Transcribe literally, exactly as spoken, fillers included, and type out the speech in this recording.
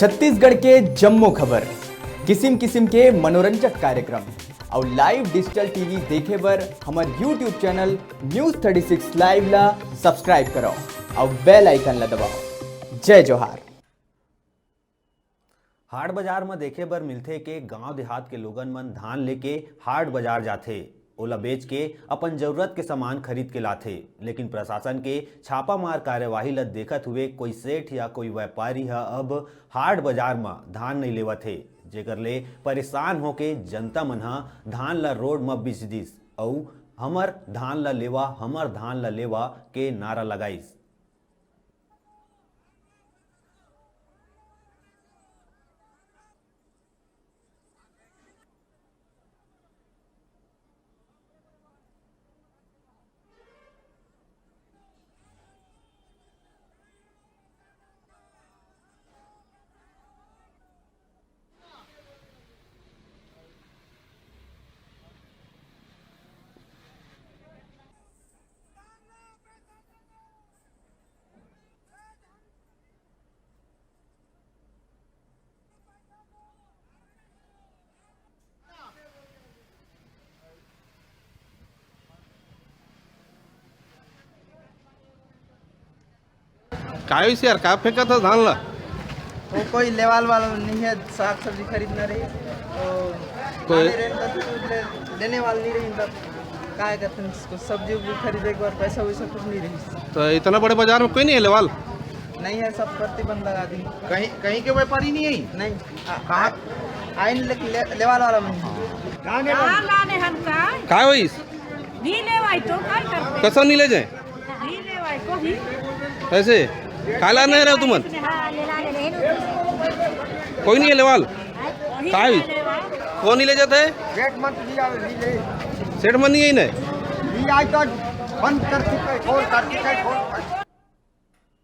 छत्तीसगढ़ के जम्मो खबर, किसिम किसिम के मनोरंजक कार्यक्रम अउ live digital T V देखे बर हमर YouTube channel News thirty six Live ला subscribe करव अउ bell icon ला दबाव। जय जोहार। हाट बाजार म देखे बर मिलथे के गांव देहात के लोगन मन धान लेके हाट बाजार जाथे, ओला बेच के अपन जरूरत के सामान खरीद के लाथे। लेकिन प्रशासन के छापामार कार्यवाही ल देखत हुए कोई सेठ या कोई व्यापारी ह अब हाट बाजार म धान नइ लेवत हे, जेकर ले परेशान होके जनता मन ह धान ल रोड म बेच दिस अउ "हमर धान ल लेवा, हमर धान ल लेवा" के नारा लगाइस। काय होइस यार, का फेंकत हस धान ला? वो कोई लेवाल वाला नहीं है, साग सब्जी खरीदना रही तो कोई आने रहे तो ले, लेने वाला नहीं रही, तब काय करते हैं, उसको सब्जी उब्जी खरीदे के बाद पैसा वैसा कुछ नहीं रही। तो इतना बड़े बाजार में कोई नहीं है लेवाल? नहीं है, सब प्रतिबंध लगा दी। कहीं, कहीं के व्यापारी नहीं है? नहीं। कहाँ? आइन ले, ले, लेवाल वाला नहीं है। धान लाने हन का? काय होइस? नहीं लेवाई तो काय करते? कसं नहीं ले जाए? नहीं लेवाई को ही। ऐसे? काय लाने रहे हो तुमन? हाँ, ले ला, ले ले, लो। कोई नहीं है लेवाल? वही काय? ले लेवा। कौन नहीं ले जाता है? सेठ मन तो नहीं आवे, नहीं ले। सेठ मन नहीं है इन्हें? नहीं आए तो बंद कर चुके, खोल कर चुके, खोल।